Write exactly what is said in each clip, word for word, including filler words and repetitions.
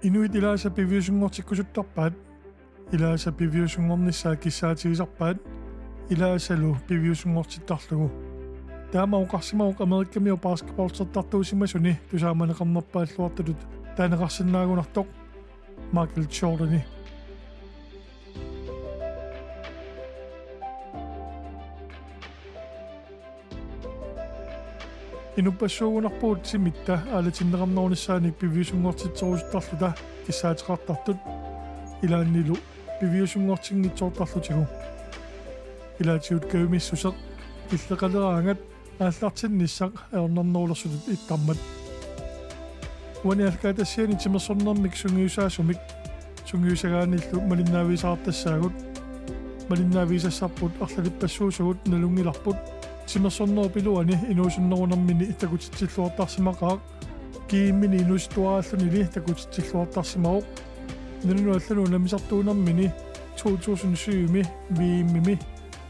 Inuit ilaasa piviusunngortikkusuttarpaat, ilaasa piviusunngornissaa kissaatigisarpaat, ilaasalu piviusunngortittarlugu. Taama oqarsimavoq Amerikamiut basketballtertartuusimasuni tusaamaneqarnerpaalluartutut taaneqarsinnaagunartoq Michael Jordani. Inuppassuugunarpugut timitta aalatinneqarnerunissaanik piviusunngortitserusuttarluta kissaateqartartut, ilaannilu piviusunngortinngitsoortarlutigu. Ilaatigut kajumissuseq killeqaleraangat aallartinnissaq ajornarnerulersutut ittarmat. Uani aallakaatitassiani timersornermik sungiusaasumik sungiusagaanillu malinnaavigisaqartassaagut. Malinnaavigisassarput arlalippassuusugut nalunngilarput. Timersornerup iluani inuusunnerunermini takutitsilluartarsimaqaaq. G M-ini inuusuttuaraallunili takutitsilluartarsimavoq. Nunanut allanut unammisartuunermini to tusind syv-imi V M-imi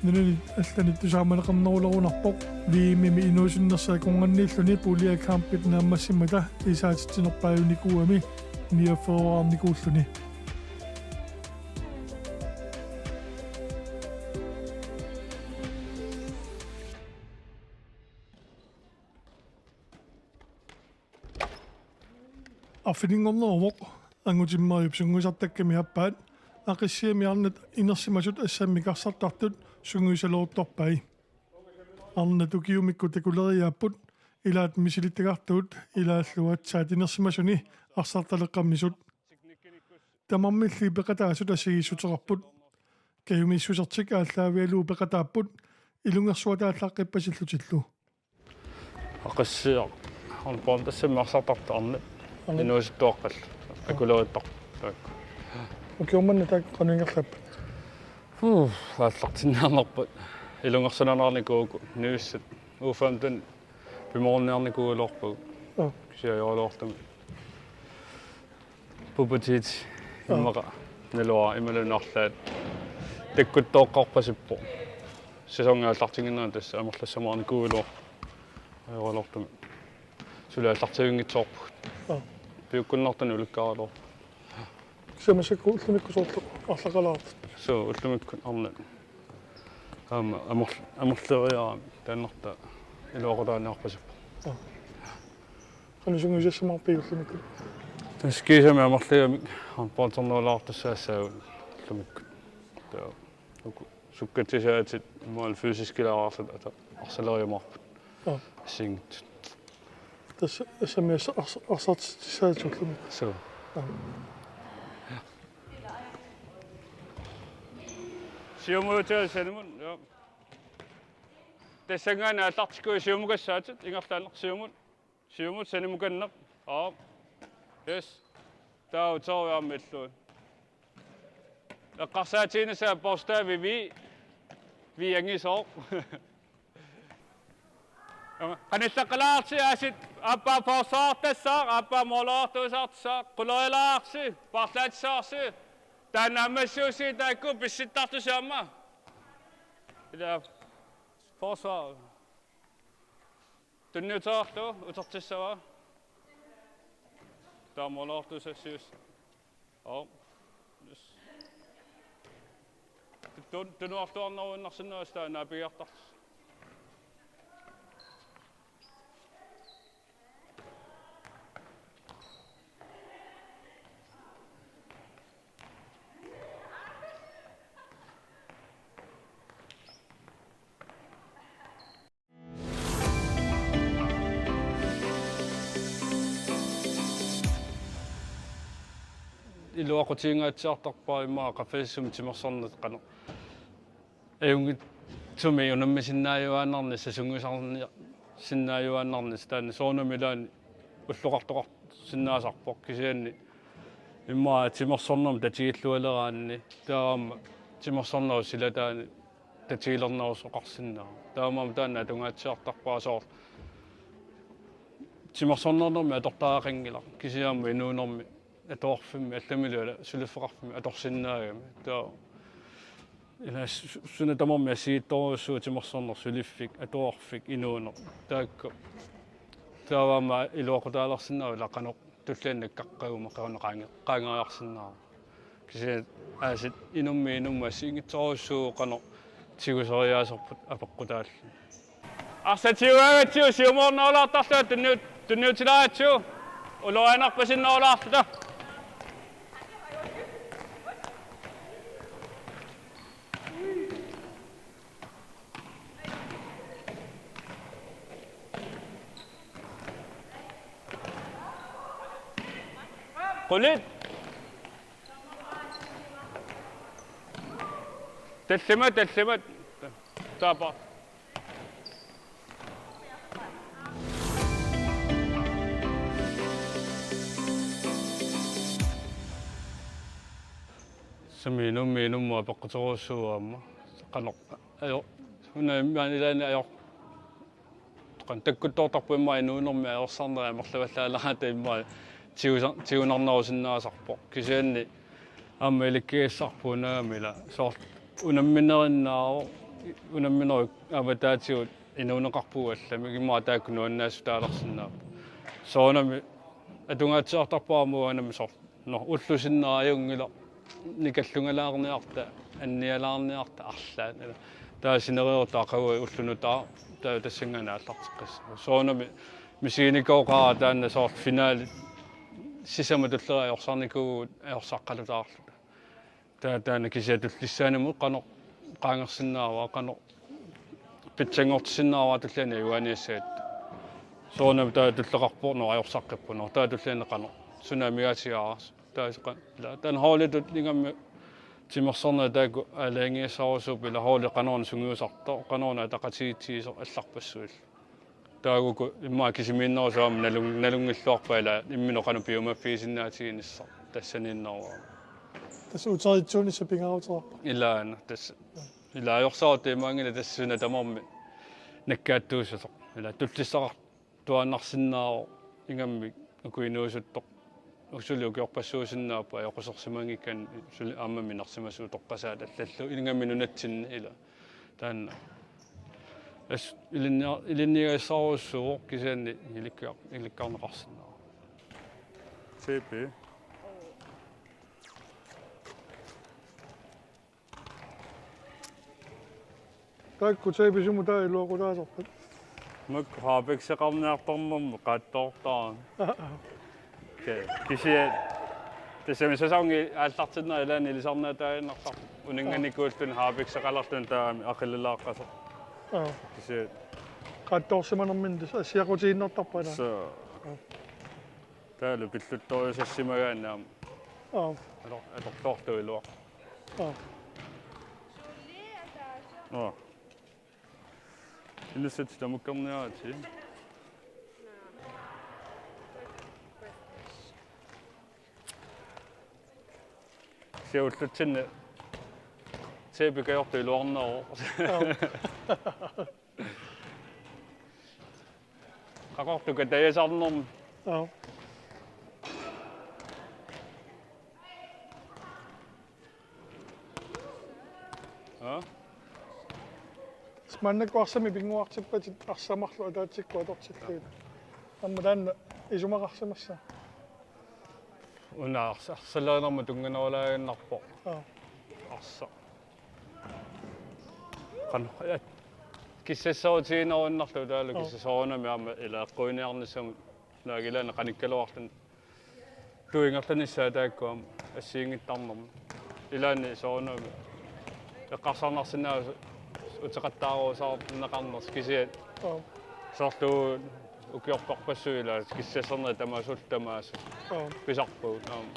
nunanit allanit tusaamaneqarnerulerunarpoq. V M-imi inuusunnersi akornanniilluni pulje kampit naammassimmata isaatitsinerpaajunikuugami niogfyrrearnikuulluni. Arfininngorneruvoq, Angutimmeriup sungiusartakkami aappaat Aqissiami arnat inersimasut assammik arsartartut sungiusaleruttorpai. Arnat ukiumikkut takuleriaapput, ilaat misilittagartuut ilaallu aatsaat inersimasuni arsartaleqqammisut. Tamarmilli peqataasut assigiissuteqarput. Kajumissusertik aallaavigalugu peqataapput, ilungersuataallaqqippasillutillu. Aqissiaq. Arnat tassami arsartartut arnat. Arnat. Inuusuttuaqqallu. Akulerittarput. Taakku. Ukiormanna taakku qanoq ingerlappat? Uu, aallartinniarnerput. Ilungersunarnikuuvugut, niuissat. U femten pimoorunniarnikuugaluarpagut. Aa. Kisianni ajoraluartumik. Pubertet. Aa. Immaqa naluara imaluunniit arlaat takkuttooqqarpasippoq. Sæsoni aallartinnginnera tassa amerlassumaarnikuugaluarpoq. Ajoraluartumik suli aallartivinngitsoorpugut. Aa. Piukkunnartunik ulikkaaraluarpoq. Kisianni massakkut ullumikkut soorlu arlaqalaartut? Suu, ullumikkut arnat. Aamma amer-, amerleriarami taannartaa iluaqutaaniarpasippoq. Aa. Qanoq sungiusassimaarpigit ullumikkut? Tassa kiisami amerligamik håndboldernerulaartussaassaagut ullumikkut. Taava uku sukkatsisaatit imaluunniit fysiskilaararluta ata arsaleriumaarput. Aa. Assigiinngitsut. Tassa assammi ars-, ars-, arsartitsisaatit ullumikkut. Suu. Aa. Siumut sanimut, ja. Tassanngaanniit aallartikkuit siumukassaatit, ingerlaannaq siumut. Siumut sanimukanneq. Aap. Yes. Taava uterujaammi illui. Eqqarsaatiginissaa bogstavi V. V angisooq. Qanillaqqalaarsi aasiit aappaa forsvarertassaaq, aappaa måleriartuusaartassaaq, qulerilaarsi, paarlaatissaarsi. Taanna ammassiussi taakku pissittartusi aamma. Ila forsvar. Tunniuteqarlugu utertissavaa. Taava måleriartuusassius. Aap. Yes. Tun-, tunuarluarneruinnarsinnaavoq taava naapigiartarlusi. Iluaqutiginngitsiartarpara immaqa qaffasissumi timersorneq qanoq ajunngitsumik unammisinnaajuaannarnissaq, sungiusarni-, sinnaajuaannarnissaq, taanna soorunami ilaanni ulloqartoqarsinnaasarpoq, kisianni Immaqa timersornermi tatigillualeraanni taama timersornerup silataani tatigilernerusoqarsinnaavoq. Taamaammat taanna atungaatsiartarpara soorlu timersornermi atortariaqanngilaq kisianni aamma inuunermi atuarfimmi allamilu suliffeqarfimmi atorsinnaagami. Taava ila su-, suna tamarmi assigiittorujussuuvoq timersorneq suliffik, atuarfik, inuuneq. Taakku taava aamma iluaqutaalersinnaavoq ila qanoq tulliani nakkaqqaguma qanoq qaange-, qaangeriarsinnaavoq. Kisianni aasiit inummit inummut assigiinngitsorujussuuvoq qanoq tiguseriaaserput apeqqutaalluni. Arsaq tigugaangatsigu siumoornerulaartarluta tunniut-, tunniutilaaratsigu ulorianarpasinnerulaarluta. Qulit. Tallimat, tallimat. Taava. Sami inummit inummut apeqquterujussuuvoq aamma. Qanoq. Ajo. Una immaqa ilaanni ajo. Qanoq takkuttoortarpoq immaqa inuunermi ajorsarnerit amerlavallaalaarata immaqa tigusa-, tigunarnerusinnaasarpoq. Kisianni aamma ilikkagassarput unaagami ila. Soorlu unamminerinnaavoq, unamminerup avataatigut inuuneqarpugut allamik, immaqa taakku nuannaasutaalersinnaapput. Soorunami atungaatsiartarpara aamma uanami soorlu. Nå, ullup sinnera ajunngilaq, nikallungalaarniarta, annialaarniarta arlaat. Ila taava sineriarutta aqagu ulloq nutaaq, taava tassanngaanniit aallarteqqissaaq. Soorunami misiginikuuara taanna soorlu finale sisamat tulleriit ajorsarnikuuvugut ajorsaqqalutaarluta. Taava taanna kisianni tullissaanimut qanoq qaangersinnaavaa, qanoq pitsanngortissinnaavaa tulliani ajugaaniassagatsigit. Soorunami taava tulleqarpoq, nå, ajorsaqqippoq, nå, taava tulliani qanoq suna amigaatigaara. Taava qa-, ila taanna holditut ingammik timersornerit taakku aalajangigassarujussuupput ila holdi qanoruna sungiusartoq, qanoruna ataqatigiitsigisoq allarpassuillu. Taava uku immaqa kisimiinnerusut aamma nalun-, nalunngilluarpaat ila imminut qanoq piumaffigisinnaatiginissaq tassaniinnerusut. Tassa uteritsuunissaq pingaaruteqarpoq. Ilaana tassa. Ila ajorsarutta imaanngilaq tassa suna tamarmi nakkaattuussasoq. Ila tullissaqartuaannarsinnaavoq ingammik uku inuusuttoq. Suli ukiorpassuusinnaapput ajoqusersimanngikkaanni suli aamma minersimasuutoqqasaat allallu ingammik nunatsinni ila. Taanna. As ilinnia-, ilinniagassarujussuuvoq kisianni ilikka-, ilikkarneqarsinnaavoq. T P. Taakku T P-sumut taava iluaqutaasarpat? Makku harpikseqarniartornermi qaattoortarami. Ke-, kisianni tassami sæsoni aallartinnera ilaanni ilisarnaataaginnartarpoq. Uninnganikuulluni harpikseqalerluni taavami aqililaaqqasoq. Aa. Kisianni. Qaattoorsimanerminni tassa assiaqutigiinnartarpoq ila. Soo. Aa. Taavalu pilluttorujussimagaanni aamma. Aa. Ator-, atortoorluinnarpoq. Aa. Aa. Inuussutissat tamakkerniaratsigu. Siullertsinni T P-p kajortoq iluarneruvoq. Aa. Qaqortuka tajasarnermi. Aa. Aa? Maannakkut arsamik pinnguartippatit arsaq marluk ataatsikkut atortillugit. Aamma taanna isumaqarsimassaaq. Una arsa-, arsalerinermut tunnganerulaaginnarpoq. Aa. Arsaq. Qanoq, ja, kissassarutigineruinnarlugu taavalu. Aa. Kissassaarunami aamma ila eqquiniarnissamut naak ilaanni qanikkaluarluni. Tuingerlanissaa taakku aamma assigiinngittarnermi. Ilaanni soorunami eqqarsarnarsinnaavoq uteqattaaruusaarneqarnersoq kisianni. Aa. Soorlu ukiorparpassuit ila kissassarnerit tamaasa tamaasa. Aa. Pisarpagut aamma.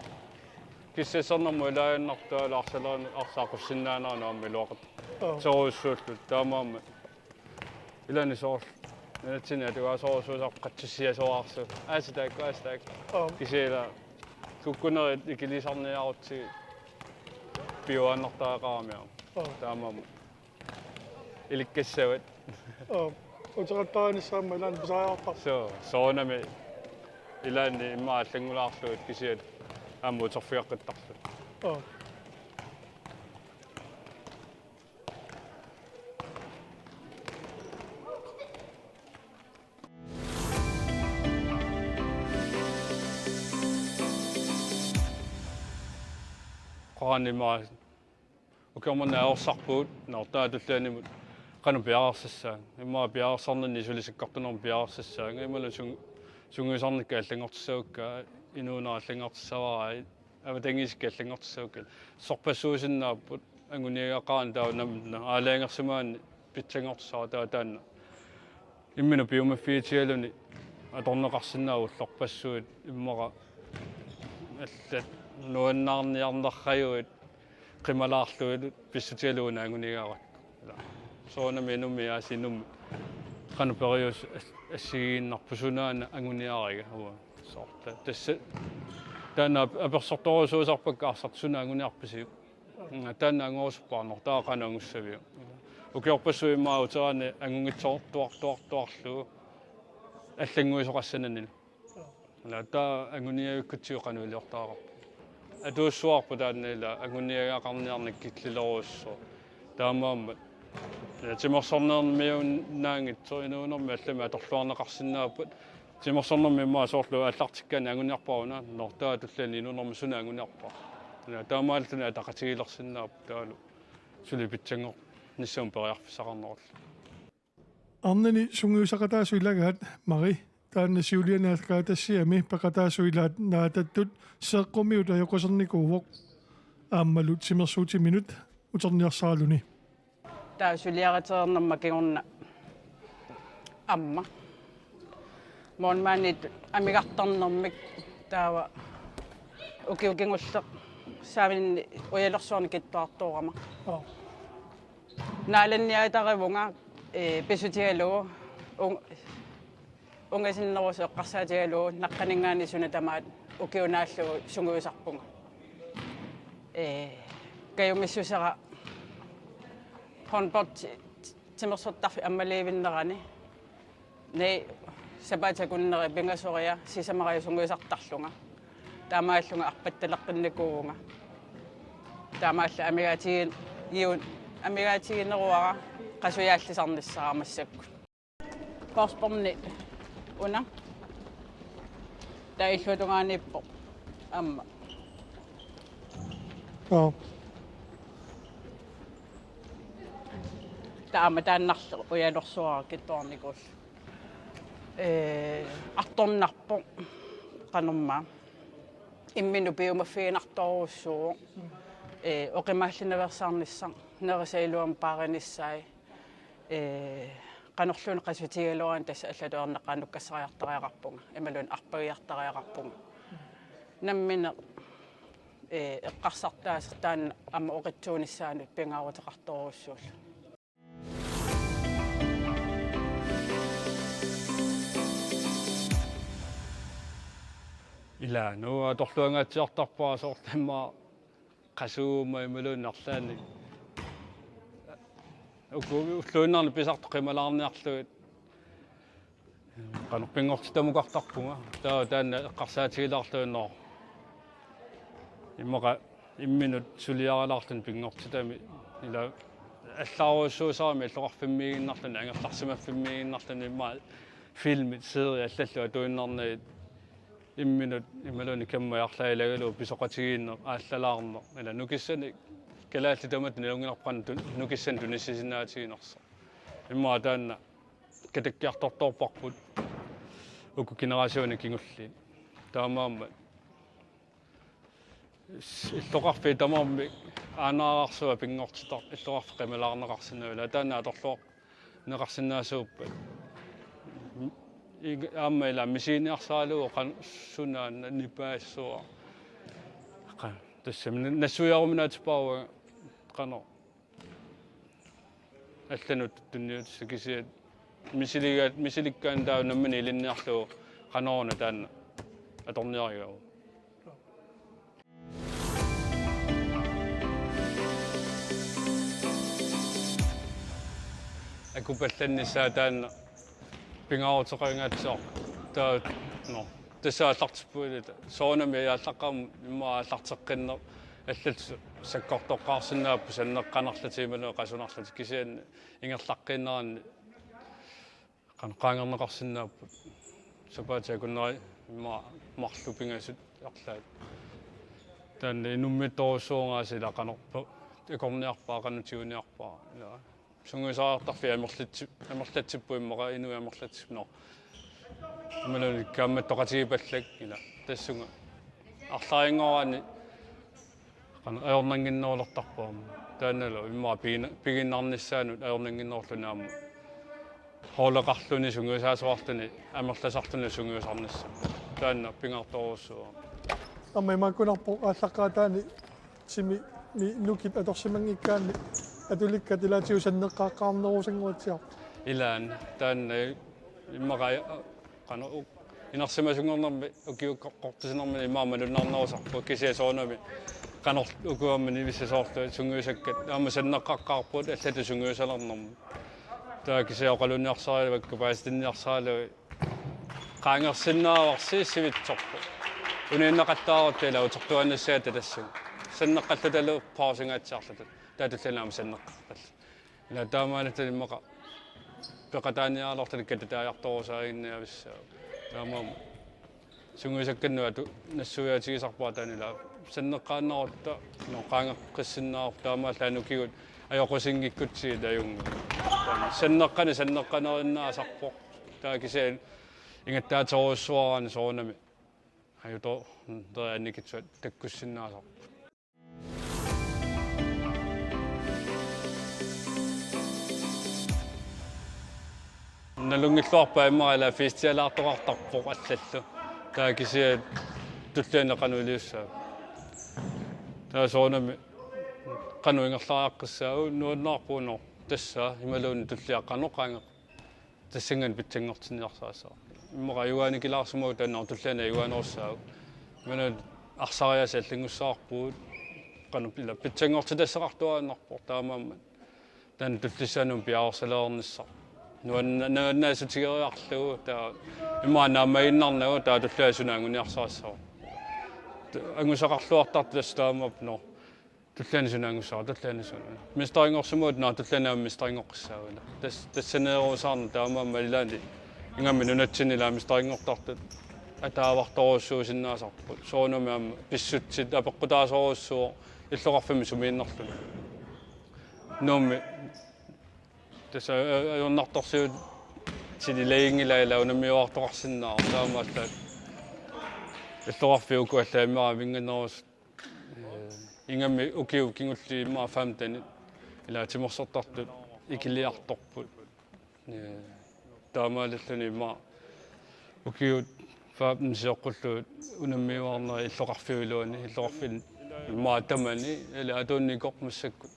Kissassarnermut ilaaginnartut ila arsalerinermut arsaq aqussinnaanerannut aamma iluaqut. Aa. Soorujussuulluta taamaammat. Ilaanni soorlu. Nunatsinni atugaasorujussuusarput qatsissiasoraarsuit. Aasiit taakku, aasiit taakku. Aa. Kisianni ila Kukkunerit ikilisarniarutsigit piuaannartariaqarami aamma. Oo. Taamaammat ilikkassavat. Oo. Uteqattaanissaammat ilaanni pisariaqartarpoq. Soo, soorunami ilaanni immaqa allanngulaarlugit kisiat aamma uterfigeqqittarlugit. Oo. Qaanima ukioq manna ajorsarpugut, nå, taava tullianut qanoq piareersassaanga. Immaqa piareersarninni suli sakkortunermik piareersassaanga. Imaluunniit sung-, sungiusarnikka allanngortissavakka, inuuneq allanngortissavara, avatangiisikka allanngortissavakka. Sorpassuusinnaapput anguniagaqarani taava nammineq aalajangersimaanni pitsanngortissavara taava taanna. Imminut piumaffigitigaluni atorneqarsinnaavoq ullorpassuit immaqa allat nuannaarniarnerrajuit qimalaarlugit pissutigalugu una anguniagaqakku. Soorunami inummit aasiit inummit qanoq periuseq as-, assigiinnarpoq sunaana anguniariga uanga. Soorlu. Tassa taanna ap-, apersortorusuusarpakka arsaq suna anguniarpisiuk. Taanna angorusuppara nå taava qanoq angussaviuk. Ukiorpassuit immaqa uterani angunngitsoortuartuartuarlugu allannguisoqassananilu. Ila taava anguniavikkutsigu qanoq iliortariaqarpa. Atuussuarput taanna ila anguniagaqarniarneq killilerujussuuvoq. Taamaammat. Ila timersornermiunnaanngitsoq inuunermi allamik atorluarneqarsinnaapput. Timersornermi immaqa soorlu aallartikkaanni anguniarpara una, nå taava tulliani inuunermi suna anguniarpara. Ila taamaalilluni ataqatigiilersinnaapput taavalu. Suli pitsanngornissamut periarfissaqarnerullugu. Arnani sungiusaqataasut ilagaat Mari, taanna siuliani aallakaatitassiami peqataasut ilaat Naatattut Seeqqumiut ajoqusernikuuvoq. Aammalu timersuutiminut uterniarsaraluni. Taava suliaritereernerma kingorna aamma. Målmandit amigartarnermik taava ukiut kingulleq saavinni ujalersuarnik kittuartoorama. Oo. Naalanniatarivunga, ee, pisutigalugu, un-, ungasinnerusoq eqqarsaatigalugu, naqqaninngaanniit suna tamaat ukiut naallugu sungiusarpunga. Ee, kajumissusera håndbold ti-, ti-, timersortarfik ammaliivinnerani. Ni sapaatip akunneri pingasoriarlunga sisamariarlunga sungiusartarlunga. Taamaallunga arpattaleqqinnikuuvunga. Taamaallaat amigaatigiin-, giun-, amigaatigineruara qasujaallisarnissara massakkut. Korsbåndi una. Taava illuatungaaniippoq aamma. Oo. Taama taannarlu ujalersuara kittuarnikuullugu. Ee, artornarpoq qanormaa. Imminut piumaffiginartorujussuuvoq. Ee, oqimaallinersaarnissaq, nerisap iluamik paarinissai. Ee, qanorluunniit qasutigigaluaraanni tassa allatut erneqqaannukkassariartariaqarpunga. Imaluunniit arpagiartariaqarpunga. Nammineq, ee, eqqarsartaaseq taanna aamma oqitsuunissaanut pingaaruteqartorujussuullugu. Ila, nu atorluangaatsiartarpara soorlu immaqa qasuuma imaluunniit arlaannik. Uku ulluinnarni pisartut qimalaarniarlugit. Qanoq pinngortitamukartarpunga. Taava taanna eqqarsaatigilaarluinnaq. Immaqa imminut suliaralaarluni pinngortitami. Ila allarujussuusarami illoqarfimmiiginnarluni, angerlarsimaffimmiiginnarluni immaqa filmit, seriet allallu atuinnarnagit imminut imaluunniit kammajarlaa ilagalugu pisoqatigiinneq aallalaarneq. Ila nukissanik kalaallit tamatta nalunngilarput qanoq tu-, nukissanik tunissisinnaatiginersoq. Immaqa taanna katakkiartortoorparput uku generationit kingulliit. Taamaammat illoqarfiit tamarmik aanaararsuaq pinngortitar-, illoqarfik qimalaarneqarsinnaavoq. Ila taanna atorluarneqarsinnaasuuppat. Ig-, aamma ila misiiniarsaralugu qan-, sunaana nipaassuaq. Qa-, tassami nassuiaruminaatsippara uanga qanoq allanut tunniutissaq kisiat misiliga-, misilikkaanni taava nammineq ilinniarlugu qanoruna taanna atorniarigaajuk. Kupallannissaa taanna pingaaruteqangaatsiaq. Taa, no, tassa aallartippugut ilaa. Soorunami aallaqqaammut immaqa aallarteqqinneq allallu sakkortoqqaarsinnaapput sanneqqanerlutik imaluunniit qasunarlutik, kisianni ingerlaqqiinneranni qan-, qaangerneqarsinnaapput. Sapaatip akunneri immaqa marluk pingasut arlaat. Taanna inummiittorujussuuvoq aasiit ilaa qanorpiaq akorniarpara, qanoq tiguniarpara. Ilaa. Sungiusariartarfiit amerlatsi-, amerlatsipput immaqa inuit amerlatsipput, no. Imaluunniit kaammattoqatigiipallak ilaa. Tassunga arlarinngoraanni qan-, ajornannginnerulertarpoq aamma. Taannalu immaqa pigin-, pigiinnarnissaanut ajornannginnerullugu aamma. Holdeqarluni sungiusaasoqarluni amerlasarluni sungiusarnissaq. Taanna pingaartorujussuuvoq. Aamma imaakkunarpoq aallaqqaataani timi, mi, nukip atorsimanngikkaanni atulikkat ilaatigut sanneqqaaqqaarnerusunngortiarpoq. Ilaanni, taanna immaqa, qanoq, inersimasunngornermi ukiukkut qortusinermini immaqa malunnarnerusarpoq, kisianni soorunami qanoq uku aamma nivissi soorlu sungiusakkat aamma sanneqqaqqaarput allatut sungiusalernermut. Taava kisianni oqalunniarsarivagut, paasitinniarsaralugit qaangersinnaavarsi sivitsorpoq. Uniinnaqattaarutta ilaa utertuaannassaata tassunga. Sanneqqallutalu pausingaatsiarluta. Taava tulliani aamma sanneqqarpallu. Ilaa taamaalilluta immaqa peqataaniaraluartalik katitaajartorusaaginnavissaa. Taamaammat sungiusakkannut atu nassuiaatigisarpara taanna ilaa sanneqqaannarutta, no, qaangeqqissinnaavarput taamaallaat ukiut ajoqusinngikkutsigit ajunngilaq. Sanneqqani sanneqqanerinnaasarpoq. Taava kisianni ingattaaterujussuaraanni soorunami ajutoortoq annikitsuat takkussinnaasarput. Nalunngilluarpaa immaqa ilaa festialaartoqartarpoq allallu. Taava kisianni tulliani qanoq iliussaagut. Taava soorunami qanoq ingerlariaqqissaagut, nuannaarpoq, no, tassa imaluunniit tullia qanoq qaange-, tassanngaanniit pitsanngortinniarsarissaaq. Immaqa ajugaanikilaarsimavoq taanna tulliani ajugaanerussaagut. Imaluunniit arsariaasiit allanngussavarput. Qanoq ilaa pitsanngortitassaqartuaannarpoq taamaammat. Taanna tullissaanut piareersalereernissaq. Nuanna-, nuannaassutigeriarlugu taava immaqa naammagiinnarnagu taava tulliani suna anguniarsarissava. Angusaqarluartartoq tassa taamaappoq, no. Tulliani suna angussavara, tulliani suna. Mesterinngorsimavoq, naa, tulliani aamma mesterinngortussaavugut. Tas-, tassaneerusaarneq taamaammat ilaanni. Ingammik nunatsinni ilaa mesterinngortartut ataavartorujussuusinnaasarput. Soorunami aamma pissutsit apeqqutaasorujussuuvoq illoqarfimmi sumiinnarluni. Nuummi tassa a-, a-, ajornartorsiutit ilaginngilaat ilaa unammiuaartoqarsinnaavoq taamaallaat. Illoqarfiit uku allaat immaqa minnganerusut. Eh, ingammik ukiut kingulliit immaqa femten ilaa timersortartut ikiliartorput. Eh, taamaalilluni immaqa ukiut femten sioqqullugit unammiuaarnerit illoqarfiup iluani, illoqarfinni immaqa tamani, ilaa atuunnikoq massakkut.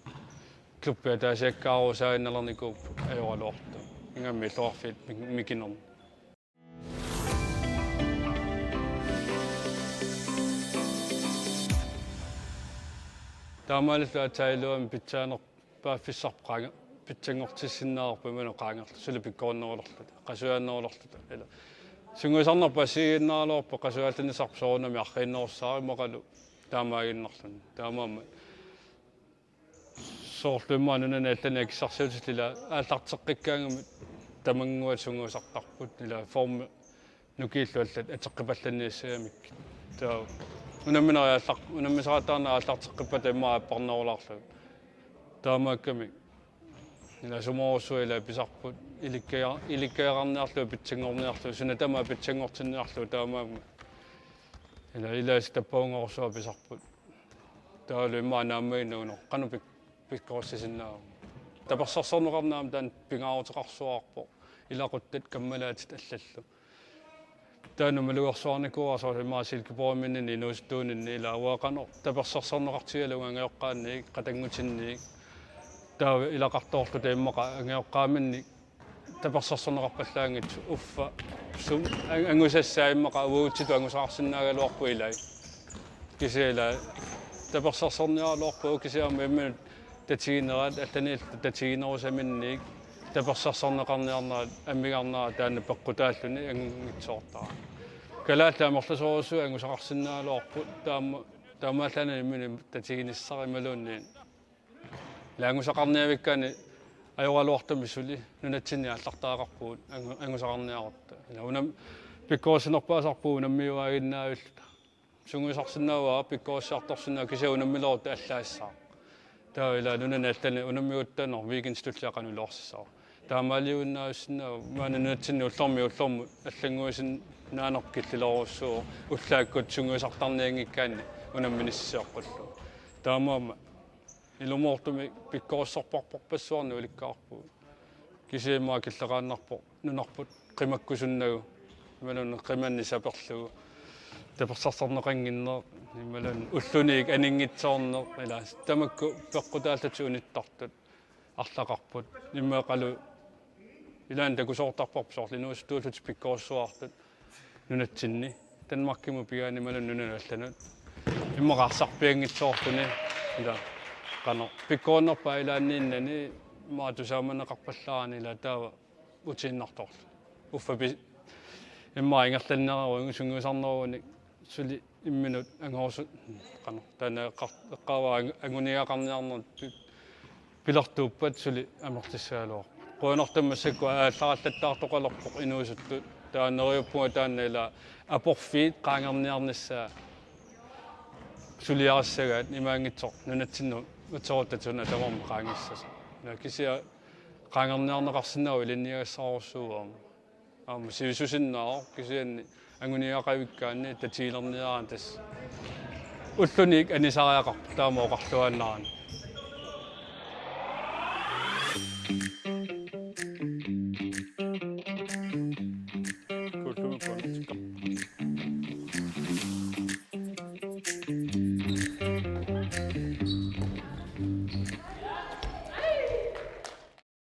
Klubbi ataasiakkaarusaaginnalernikuupput ajoraluartoq. Ingammik illoqarfiit mik-, mikinerni. Taamaalilluta aatsaat iluamik pitsaanerpaaffissarput qaanga-, pitsanngortissinnaavarput imaluunniit qaangerluta, suli pikkorinnerulerluta, qasujaannerulerluta. Ilaa. Sungiusarnerput assigiinnaraluarpoq qasujaallernissarput soorunami arriinnerussaaq immaqalu taamaaginnarluni. Taamaammat. Soorlu immaqa nunani allani akissarsiutillit ilaa aallarteqqikkaangamik tamannguat sungiusartarput ilaa formi nukiillu allat ateqqipallanniassagamikkit. Taava unamminerit aallaq-, unammisaqattaarnerit aallarteqqippata immaqa apparnerulaarlugit. Taamaakkami ilaa sumorujussuaq ilaa pisarput ilikkaja-, ilikkajaqarniarlugu pitsanngorniarlugu suna tamaat pitsanngortinniarlugu taamaammat. Ilaa ilaasa tappavunngorujussuaq pisarput. Taavalu immaqa naammaginnagu, no, qanoq pik-, pikkorissisinnaavugut. Tapersersorneqarneq aamma taanna pingaaruteqarsuarpoq. Ilaquttat kammalaatit allallu. Taanna malugersuarnikuuara soorlu immaqa Silkeborgiminninni inuusuttuuninni ilaa uanga qanoq tapersersorneqartigalugu angajoqqaanniit, qatanngutinniit. Taava ilaqartoorluta immaqa angajoqqaaminnik tapersersorneqarpallaanngitsoq uffa sum-, an-, angusassaa immaqa uagutsitut angusaqarsinnaagaluarpoq ilai. Kisianni ilaa tapersersorniaraluarpugut kisianni aamma imminut tatiginerat allaniilluta tatiginerusaminnik tapersersorneqarniarnera amigarnera taanna peqqutaalluni angunngitsoortarami. Kalaallit amerlasoorujussuit angusaqarsinnaagaluarput taama taamaallaat imminut tatiginissaq imaluunniit. Ila angusaqarniavikkaanni ajoraluartumik suli nunatsinni aallartariaqarpugut angu-, angusaqarniarutta. Ila unam-, pikkorissanerpaasarpugut unammiuaaginnavilluta. Sungiusarsinnaavara, pikkorissartorsinnaa kisianni unammilerutta allaassaaq. Taava ila nunani allani unammigutta weekendit tulliani qanoq iluarsissavara. Taamaaliuinnaajussinnaavoq maani nunatsinni ullormiit ullormut allannguisinnaaneq killilerujussuuvoq ullaakkut sungiusartarnianngikkaanni unamminissasoqqullu. Taamaammat ilumoortumik pikkorissorparparpassuarnik ulikkaarpugut. Kisianni immaqa killeqaannarpoq nunarput qimakkusunnagu. Imaluunniit qimanneq saperlugu. Tapersersorneqannginneq. Imaluunniit ulluniit aninngitsoorneq. Ila tamakku peqqutaallutik unittartut. Arlaqarput. Immaqalu ilaanni takusoortarparput soorlu inuusuttuullutik pikkorissuartut. Nunatsinni. Danmarkimut pigaani imaluunniit nunanut allanut. Immaqa arsarpianngitsoortuni. Ila. Qanoq. Pikkorinnerpaaq ilaanniinnani immaqa tusaamaneqarpallaarani ila taava utiinnartorlu. Uffa pi-, immaqa ingerlanneruvoq sungiusarneruvoq suli imminut angorusu-, qanoq, taanna eqqar-, eqqaavara ang-, anguniagaqarniarnerit pi-, pilertuuppat suli amerlissagaluarpoq. Qujanartumik massakkut aallarallattaartoqalerpoq inuusuttut. Taava neriuppunga taanna ila aporfiit qaangerniarnissaat suliarissagaat imaanngitsoq nunatsinnut uterutta suna tamarmi qaangissasoq. Ila kisianni qaangerniarneqarsinnaavoq ilinniagassarujussuuvoq aamma. Aamma sivisusinnaavoq kisianni anguniagaqavikkaanni tatigilerniaraanni tassa ulluniit anisariaqarpoq taama oqarluaannarani.